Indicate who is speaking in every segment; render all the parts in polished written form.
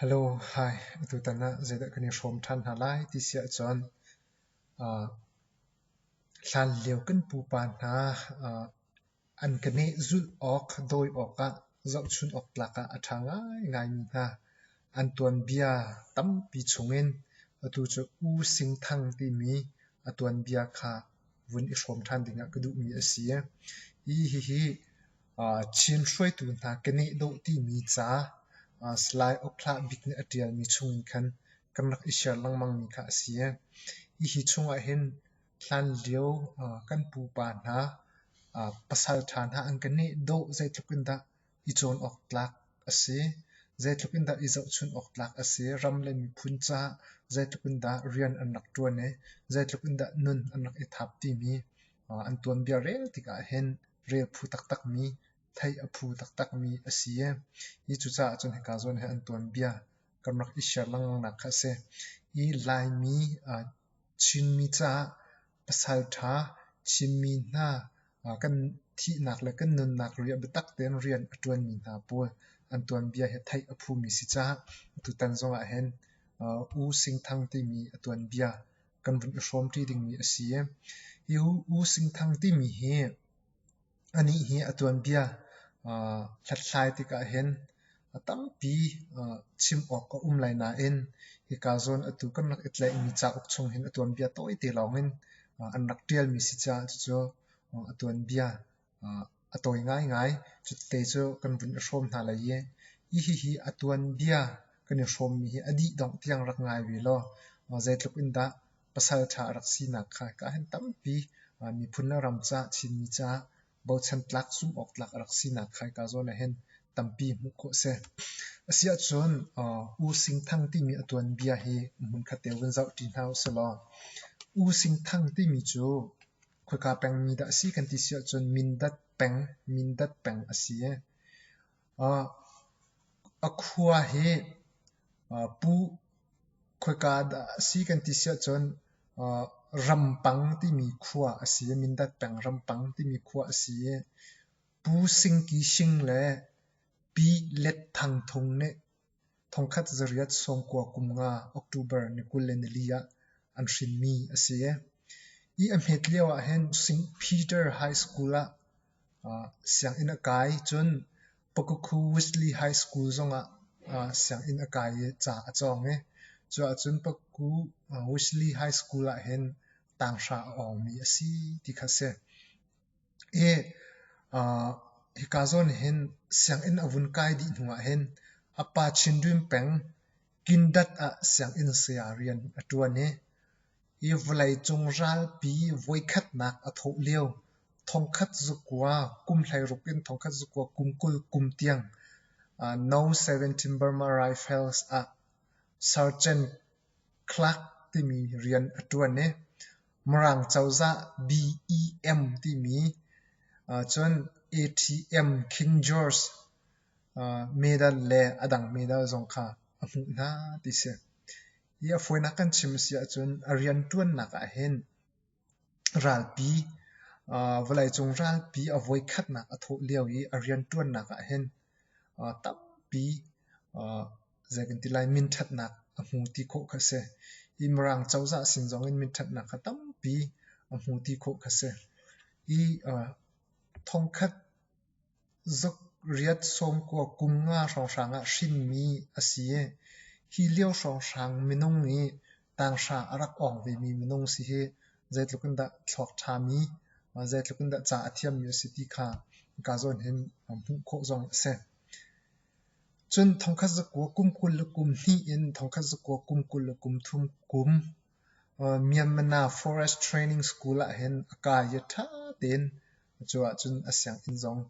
Speaker 1: Hello, hi. Tutan ah zeidah kan i hrawm ṭhan hna lai ti si ahcun uh, hlanlio kan pupa hna uh, an ka neh zulh awk, dawi awkah, zohchun awk tlak ah a ṭha ngaingaimi hna an tuanbia tampi chungin atu cu U Sing Thang timi a tuanbia kha vun i hrawm ṭhan dingah ka duhmi a si. Hi hihi Chin hruaitu hna keneh dawh timi ca Salai Awkhlah Bik nih a ṭialmi chungin khan kan rak i share lengmangmi kha a si. Hihi chungah hin hlanlio kan pupa hna pasalṭha hna an keneh dawh zeitluk in dah i cawn awk tlak a si, zeitluk in dah i zohchunh awk tlak a si, ram le miphun caah zeitluk in dah rian an rak ṭuan i zeitluk in dah nun an rak i thap timi an tuanbia rel tikah hin rel phu taktakmi, theih a phu taktakmi a si. Hi cucaah cun hika zawn hi an tuanbia kan rak i share lengmangnak kha a si. Hi Laimi Chinmi caah pasalṭha Chinmi hna kan thihnak le kan nunnak riah biatak tein rian a ṭuanmi hna pawl an tuanbia hi theih a phumi si caah tutan zongah hin U Sing Thang timi a tuanbia kan vun i hrawmṭi dingmi a si. Hi U Sing Thang timi hi anih hi a tuanbia hlathlai tikah hin a tampi chim awk a um lai nain hika zawn atu kan rak i tlaihmi cauk chung hin a tuanbia tawite lawngin an rak ṭialmi si caah cucu a tuanbia a tawi ngaingai. Cute cu kan vun i hrawm hna lai i hihi a tuanbia kan i hrawmmi hi a dih dongh tiang rak ngai ve law zeitluk in dah pasal ṭha a rak sinak kha hika hin tampi miphun le ram caah Chinmi caah bochan tlak zumh awk tlak a rak sinak kha hika zawn ah hin tampi hmuh khawh a si. Asiahcun U Sing Thang timi a tuanbia hi hmunkhat te vun zohṭi hna usih law U Sing Thang timi cu khoika pengmi dah a si kan ti si ahcun Mindat peng, Mindat peng a si i a khua hi Pu Khoika dah a si kan ti si ahcun Rampang timi khua a si i Mindat peng Rampang timi khua a si i Pu Sing Ki Shing le Pi Let Thang Thung nih thongkhat zariat sawmkua kum nga October ni 24 ah an hrinmi a si. Hi a hmet lio ahhin St. Peter High School ah sianginn a kai. Cun Pakukhu Wesley High School zongah sianginn a kai i ca a cawng i cu ahcun Pakukhu Wesley High School ahhin tanghra a awngmi a si ti kha a si. I hika zawn hin sianginn a vun kai dih hnu ahhin a pa Chindwin peng Kindat ah sianginn saya rian a ṭuan i hi vawleicung ralpi voikhatnak a thawh lio thongkhat zukua kum 16 in thongkhat zukua kum 20 kum tiang No. 17 Burma Rifles ah Sergeant Clark timi rian a ṭuan i Mirang cozah BEM timi cun ATM King George medal le a dang medal zong kha a hmuh hna ti si. Hi a fawinak kan chim a si ahcun a rianṭuannak ahhin ralpi vawleicung ralpi a voikhatnak a thawh lio i a rianṭuannak ahhin tampi zei kan ti lai minṭhatnak a hmu ti khawh kha a si. Hi Mirang cozah sin zong in minṭhatnak kha tampi a hmu ti khawh kha a si. Hi thongkhat Zukriat sawmkua kum nga hrawnghrang ah hrinmi a si i hi lio hrawnghrang minung i tanghra a rak awng vemi minung si hi zeitluk in dah thluak ṭhami, zeitluk in dah ca a thiammi a si ti kha hika zawn hin hmuh khawh zong a si. Cun thongkhat zakua kum 22 in thongkhat zakua kum 23 kum Myanmar Forest Training School ah hin a kai i ṭha tein Cu ahcun a sianginn zong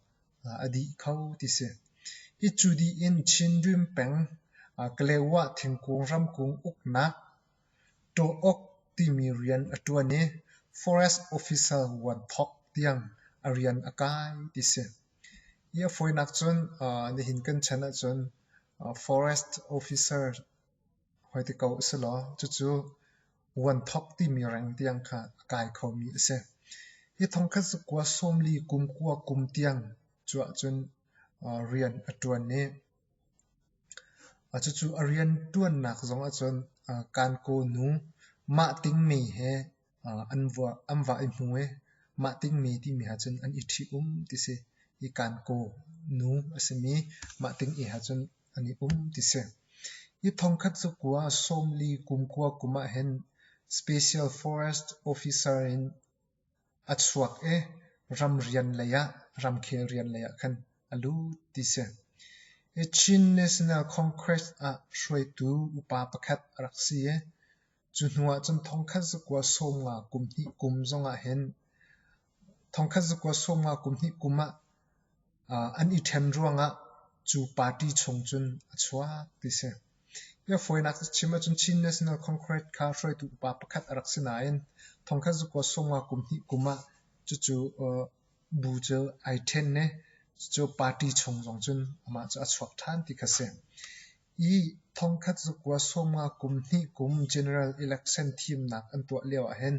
Speaker 1: a dih kho ti si. Hi cu dih in Chindwin peng Kalewa thingkung ramkung uknak Ṭawok timi rian a ṭuan i Forest Officer vuanthok tiang a rian a kai ti si. Hi a fawinak cun nihin kan chan ahcun Forest Officer hoi ti ko usilaw cucu vuanthok timi reng tiang kha a kai khomi a si. Hi thongkhat zakua sawmli kum kua kum tiang cu ahcun rian a ṭuan i. Cucu a rianṭuannak zong ahcun Kankaw nu Mah Ting Me he an va i hmu i Mah Ting Me timi ahcun an i ṭhi-um ti si. Hi Kankaw nu a simi Mah Ting E ahcun an i um ti si. Hi thongkhat zakua 40 kum kua kum ahhin Special Forest Officer in a chuak i ramrian lei ah ramkhel rian lei ah khan a lut ti si. Hi Chin National Congress ah hruaitu upa pakhat a rak si i cu hnu ah cun thongkhat zakua 50 kum hnih kum zong ah hin thongkhat zakua 50 kum hnih kum ah an i ṭhen ruangah cu party chung cun a chuak ti si. Hi a fawinak chim ahcun Chin National Congress kha hruaitu upa pakhat a rak si nain thongkhat zakua 50 kum hnih kum ah cucu bu cu ai ṭhen i cucu party chung zong cun amah cu a chuak ṭhan ti kha si. Hi thongkhat zakua 50 kum hnih kum general election thimnak an tuah lio ahhin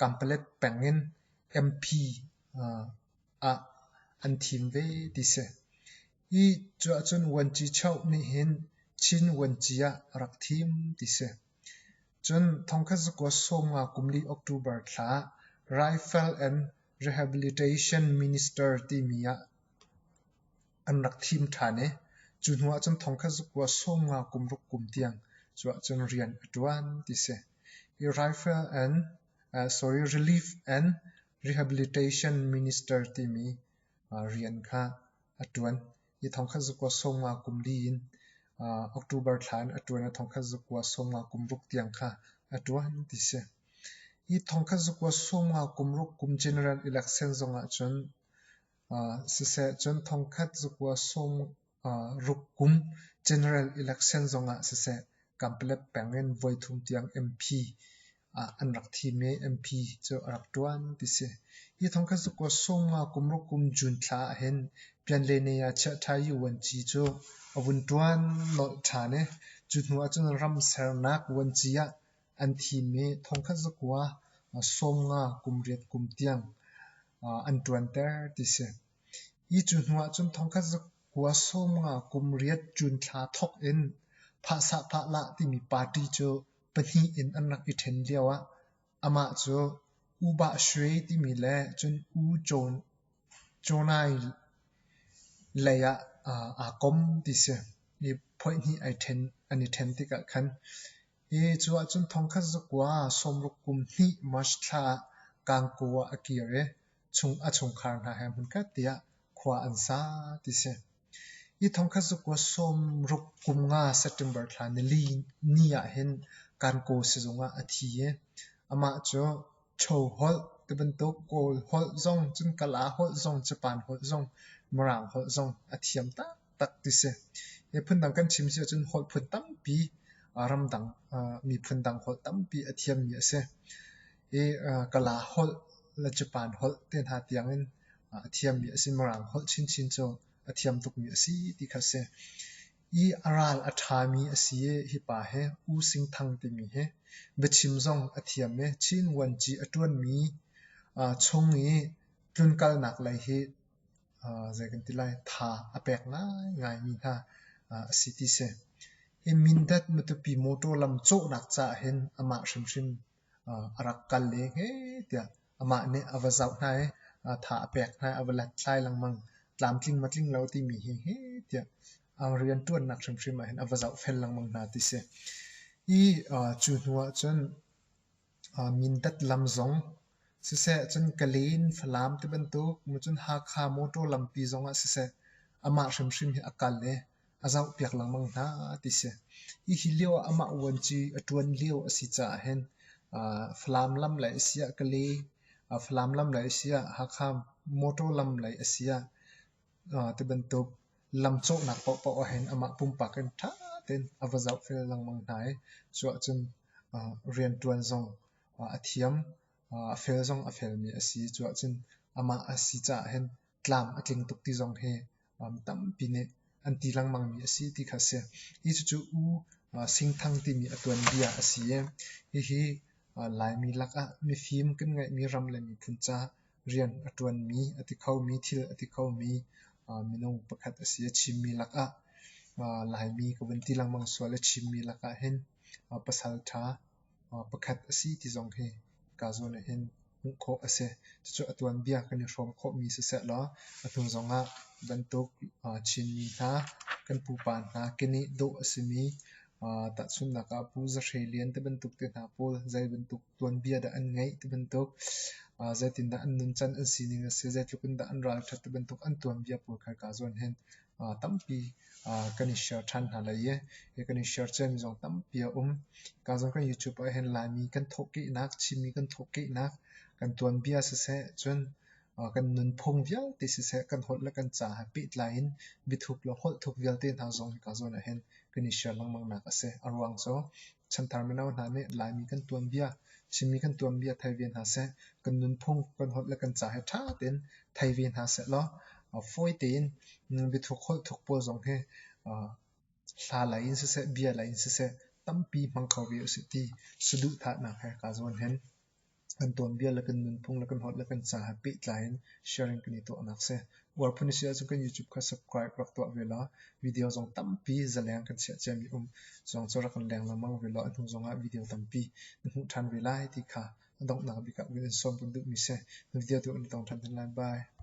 Speaker 1: Kanpalet peng in MP ah an thim ve ti si. Hi cu ahcun Vuanci Choh nih hin Chin Vuanci ah a rak thim ti si. Cun thongkhat zakua 50 kum li October thla ah Rifle and Rehabilitation Minister timi ah an rak thim ṭhan i cu hnu ahcun thongkhat zakua 50 kum ruk kum tiang cu ahcun rian a ṭuan ti si. Hi Rifle and sorry Relief and Rehabilitation Minister timi rian kha a ṭuan. Hi thongkhat zakua 50 kum li in October thla in a ṭuan i thongkhat zakua 50 kum ruk tiang kha a ṭuan ti si. Hi thongkhat zakua 50 kum ruk kum general election zong ahcun siseh cun thongkhat zakua ruk kum general election zongah siseh Kanpalet peng in voithum tiang MP ah an rak thim i MP cu a rak ṭuan ti si. Hi thongkhat zakua 50 kum ruk kum June thla ahhin Pianlene ah Chiahṭha Vuanci cu a vun ṭuan nolh ṭhan i cu hnu ahcun ram sernak vuanci ah an thim i thongkhat zakua 50 kum riat kum tiang an ṭuanter ti si. Hi cu hnu ahcun thongkhat zakua 50 kum riat June thla thawk in Phahsahpahlah timi party cu pahnih in an rak i ṭhen lio ah amah cu U Bah Shwe timi le cun U Cawnai lei ah aa kom ti si. Hi phoihnih ai ṭhen an i ṭhen tikah khan hi cu ahcun thongkhat zakua 60 kum hnih March thla ah Kangkaw ah a kir i chung a chungkhar hna he hmunkhat tiah khua an sa ti si. Hi thongkhat zakua 60 kum nga September thla nili ni ahhin Kankaw sizung ah a thi i amah cu Cho holh tibantuk Kawl holh zong cun Kala holh zong Japan holh zong Mirang holh zong a thiam taktak ti si. Hi phundang kan chim si ahcun holh phun tampi ramdang miphun dang holh tampi a thiammi a si. Hi Kala holh le Japan holh te hna tiangin a thiammi a si. Mirang holh chinchin cu a thiam tukmi a si ti kha a si. I a ral a ṭhami a si i hi pa hi U Sing Thang timi hi biachim zong a thiam i Chin Vuanci a ṭuanmi chung i tlunkalnak lei hi zei kan ti lai tha a pek ngaingaimi hna a si ti si. Hi Mindat Matupi motor lam cawhnak caah hin amah hrimhrim a rak kal i heh tiah amah nih a va zoh hna i tha a pek hna i a va hlathlai lengmang. Tlamtling ma tling lo timi hi heh tiah a rianṭuannak hrimhrim ah hin a va zohfel lengmang hna ti si. I cu hnu ahcun Mindat lam zong siseh cun Kalen, Falam tibantuk cun Hakha motor lampi zongah siseh amah hrimhrim hi a kal i a zohpiak lengmang hna ti si. Hihi lio ah amah vuanci a ṭuan lio a si caah hin Falam lam lei a si ah Kale, Falam lam lei a si ah Hakha motor lam lei a si ah tibantuk lam cawhnak paohpaoh ahhin amah pumpak in ṭha tein a va zohfel lengmang hna i cu ahcun rianṭuan zong a thiam, a fel zong a felmi a si. Cu ahcun amah a si caah hin tlam a tling tuk ti zong hi mi tampi nih an ti lengmangmi a si ti kha a si. Hi cucu U Singthang timi a tuanbia a si i hihi Laimi lakah mifim kan ngeihmi ram le miphun ca rian a ṭuanmi, a ti khomi, thil a ti khomi minung pakhat a si. A chimmi lakah. Laimi ka vun ti lengmang sual i Chinmi lakah hin pasal ṭha pakhat a si ti zong hi hika zawn ah hin hmuh khawh a si. Cucu a tuanbia kan i hrawm khawhmi siseh law a hnu zongah bantuk Chinmi hna kan pupa hna keneh dawh a simi tahchunhnak ah Pu Za Hre Lian ti bantuk te hna pawl zei bantuk tuanbia dah an ngeih ti bantuk zeitindah an nuncan an sining a si, zeitluk in dah an ralṭhat ti bantuk an tuanbia pawl kha hika zawn hin tampi kan i share ṭhan hna lai i kan i share ciami zong tampi a um. Hika zawn kan YouTube ah hin Laimi kan thawhkehnak, Chinmi kan thawhkehnak, kan tuanbia siseh, cun kan nunphung vialte siseh, kan holh le kan ca he pehtlai in biathup le holhthuk vialte hna zong hika zawn ah hin kan i share lengmang nak a si. A ruang cu chanthar mino hna nih Laimi kan tuanbia, Chinmi kan tuanbia thei ve hna seh, kan nunphung, kan holh le kan ca he ṭha tein thei ve hna seh law fawi tein biathuk holhthuk pawl zong hi hla lei in siseh, bia lei in siseh tampi hmang kho ve usih ti saduhthahnak he kaa zawn hin kan tuanbia le kan nunphung le kan holh le kan ca he pehtlai in sharing kan i tuahnak si. Uar phun a si ahcun kan YouTube kha subscribe rak tuah ve law video zong tampi zaleng kan chiah ciami um zong cu rak kan leng lengmang ve law a hnu zongah video tampi na hmuh ṭhan ve lai ti kha a donghnak bik ah vun in sawm kan duhmi si. Na video tu kan i tong ṭhan hna lai. Bye.